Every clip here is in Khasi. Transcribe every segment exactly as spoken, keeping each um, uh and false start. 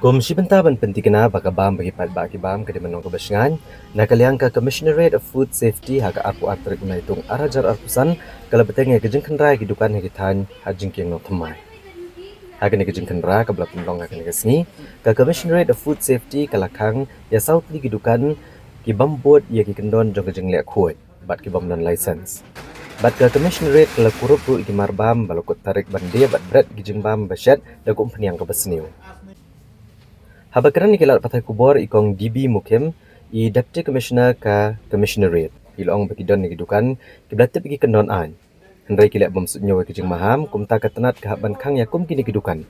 Kum shi bynta ban pyntikna ba ka bam ba ki paidbah ki bam ka dei ban long kaba shngaiñ, na ka liang ka Commissionerate of Food Safety ha ka arphew ar tarik u Naitung ar hajar arphew san ka la bteng ïa ka jingkhynra ïa ki dukan ha ki thaiñ ha jingkieng nongthymmai. Ha kane ka jingkhynra kaba la pynlong ha kane ka sngi, ka Commissionerate of Food Safety ka la khang ïa saw tylli ki dukan ki bym bud ïa ki kyndon jong ka jingleh khuid bad ki bym don license. Bad ka Commissionerate ka la kurup ruh ïa ki marbam ba la kut tarik ban die bad bret ïa ki jingbam ba shet da ka umphniang kaba sniew. Haba kren ïa ki lad pathai khubor, i Kong D B Mukhim, i Deputy Commissioner ka Commissionerate, i la ong ba ki don ïa ki dukan kiba la tip ïa ki kyndon aiñ, hynrei ki leh bym suidñiew ïa ki jingmaham, kumta ka tnat ka hap ban khang ïa kum kine ki dukan.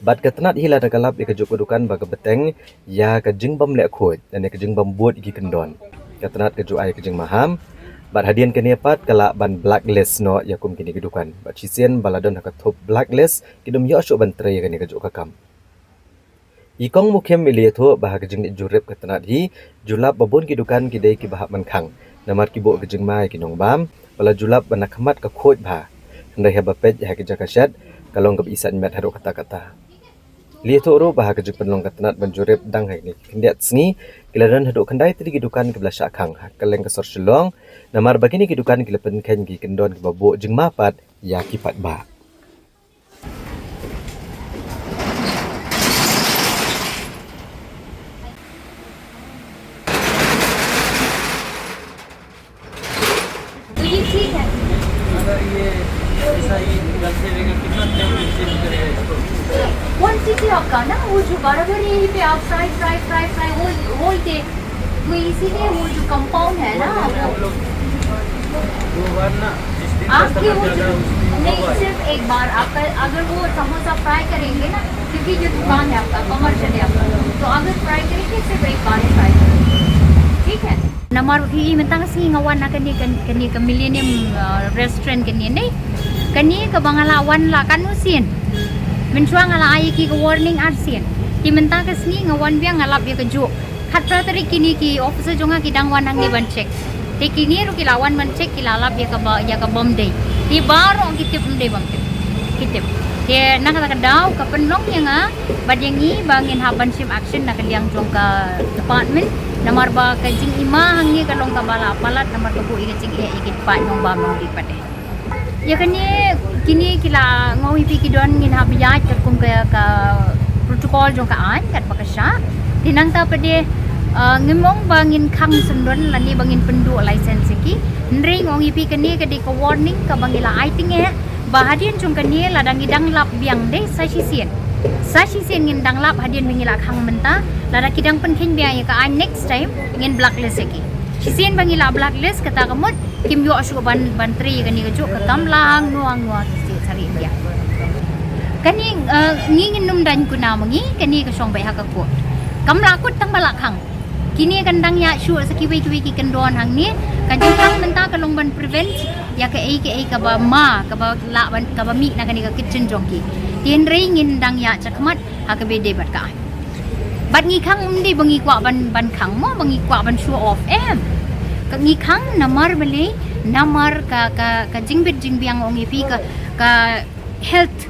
Bad ka tnat hi lada ka lap ïa kajuh ka dukan ba ka bteng ïa ka jingbym leh khuid lane ka jingbym bud ïa ki kyndon, ka tnat ka ju ai ïa ka jingmaham. Bad hadien kane pat ka lah ban blacklist noh ïa kum kine ki dukan. Bad shisien ba la don ha ka thup blacklist, kim ïoh shuh ban trei ïa kane kajuh ka kam. I Kong Mukhim i la ïathuh ba ha ka jingleit jurip ka tnat hi, ju lap ba bun ki dukan ki dei kiba hap ban khang namar ki buh ka jingma ïa ki nongbam, ba la ju lap ba na khmat ka khuid bha, hynrei haba peit ha ki jaka shet ka long kaba isaiñ met haduh katta katta. I la ïathuh ruh ba ha ka jingpynlong ka tnat ban jurip dang ha kine ki khyndiat sngi, ki la don haduh khyndai tylli ki dukan kiba la shah khang ha kylleng ka sor Shillong, namar ba kine ki dukan ki la pynkheiñ ïa ki kyndon kiba buh jingma pat ïa ki paidbah. तो ये ठीक है। अगर ये ऐसा ही गलते रहेगा, कितना टाइम चेंज करेगा इसको? कौन सी थी आपका ना, वो जो बराबर यहीं पे आप फ्राई फ्राई फ्राई फ्राई वो होल डे, वो इसीलिए वो जो कंपाउंड है ना, वो दो बार ना, जिस दिन आपके वो जो, नहीं, सिर्फ एक बार आपका, अगर वो समोसा फ्राई करेंगे ना, क्योंकि जो दुकान है आपका कमर्शियल है आपका, तो अगर फ्राई करेंगे सिर्फ एक बार ही फ्राई करेंगे, ठीक है। Namar i mynta ka sngi nga wan na kane, kane ka Millennium Restaurant kane ne, kane kaba nga la wan la katno sien. Mynshuwa nga la ai ki ka warning ar sien. Te mynta ka sngi nga wan biang nga lap ïa kajuh. Khatphra tarik kine ki officer jong nga ki dang wan hangne ban check. Te kine ruh ki la wan ban check, ki la lap ïa kaba, ïa ka bym dei. Te baroh ki tip, ym dei bym tip. Ki tip. Te na kata ka daw ka pynlong ïa nga bad ïa ngi ba ngin hap ban shim action na ka liang jong ka department. Namar ba ka jingima hangne ka long kaba la palat namar ka buh ïa ka jingeh ïa ki paid nongbam nongdih pat. Ïa kane, kine ki la, nga ong ïa phi, ki don, ngin hap ïaid katkum ka, ka protocol jong ka aiñ katba ka shah. Te nangta pat de, ngim ong ba ngin khang syndon lane ba ngin pynduh license ïa ki. Hynrei nga ong ïa phi, kane ka dei ka warning kaba ngi la ai tyngeh ba hadien jong kane lada ngi dang lap biang de sa shisien, sa shisien ngin dang lap hadien ba ngi la khang mynta. Lada ki dang pynkheiñ biang ïa ka aiñ, next time ngin blacklist ïa ki. Shisien ba ngi la blacklist, kata ka mut kim ïoh shuh ban, ban trei ïa kane kajuh ka kam la hangno hangno ha ki state sha ri India. Kane, ngi ngin nym daiñ kuna ma ngi, kane ka shong beit ha ka court. Kam la kut tang ba la khang. Kine kan dang ïaid shuh sa kiwei kiwei ki kyndon hangne. Ka jingkhang mynta ka long ban prevent ïa kaei kaei kaba ma, kaba lah ban, kaba mih na kane ka kitchen jong ki. Te hynrei ngin dang ïaid shakhmat ha kaba ïadei bad ka aiñ. Bad ngi khang ym dei ba ngi kwah ban, ban khang mo, ba ngi kwah ban show off, em. Ka ngi khang namar balei, namar ka, ka, ka jingbit jingbiang, ong ïa phi, ka, ka health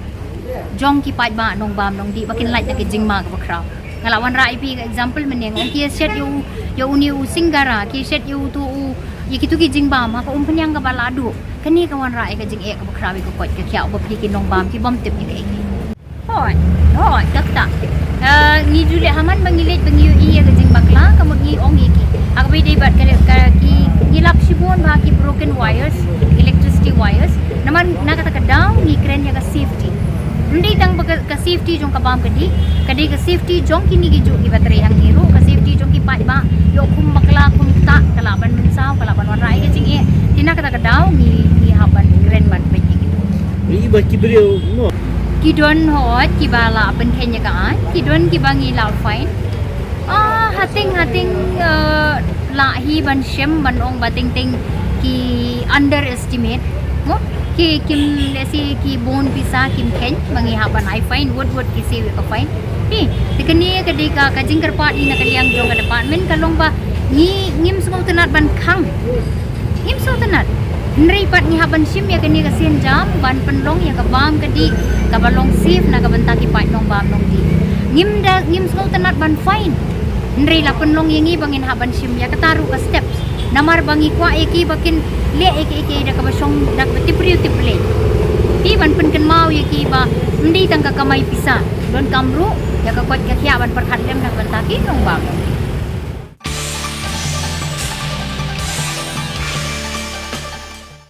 jong ki paidbah nongbam nongdih ba kin lait na ka jingma kaba khraw. Nga la wanrah ïa phi ka example mynne, ong ki ïa shet ïa u, ïa une u singara, ki ïa shet ïa uto u, ïa kito ki jingbam ha ka umphniang kaba la duh. Kane ka wanrah ïa ka jingeh kaba khraw ïa ka koit ka khiah uba phi ki nongbam ki bym tip ïa kaei kaei. Hooid, hooid, ka ktah. Ngi ju leh ha man ba ngi leit ba ngi ïohi ïa ka jingbakla, ka mut ngi ong ïa ki. Ha kaba ïadei bad ka, ka ki, ngi lap shibun ba ki broken wires, electricity wires. Namar na kata ka daw ngi kren ïa ka safety. Ym dei tang ba ka, ka safety jong ka bam ka dih, ka dei ka safety jong kine kijuh kiba trei hangne ruh, ka safety jong ki paidbah, ïoh khum bakla khum ktah ka lah ban mynsaw, ka lah ban wanrah ïa ka jingeh. Te na kata ka daw ngi, ngi hap ban kren ban peit ïa kito. Ri ba ki briew mo. Ki don hooid kiba la pynkheiñ ïa ka aiñ, ki don kiba ngi la fine. Ah, hateng hateng, eh, lah hi ban shem ban ong ba teng teng ki underestimate. Mo, ki kim, lehse ki bun pisa kim kheiñ ba ngi hap ban ai fine, wut wut ki siew ïa ka fine. Te kane ka dei ka, ka jingkyrpad hi na ka liang jong ka department ka long ba ngi ngim sngewtynnat ban khang. Ngim sngewtynnat. Hynrei pat ngi hap ban shim ïa kane ka sienjam ban pynlong ïa ka bam ka dih kaba long safe na ka bynta ki paid nongbam nongdih. Ngim da, ngim sngewtynnat ban fine. Hynrei la pynlong ïa ngi ba ngin hap ban shim ïa kata ruh ka steps. Namar ba ngi kwah ïa ki ba kin leh ïa ki, ïa ki da kaba shong, da kaba tip briew tip Blei. Te ban pynkynmaw ïa ki ba ym dei tang ka kamai pisa, donkam ruh ïa ka koit ka khiah ban pyrkhat lem na ka bynta ki nongbam.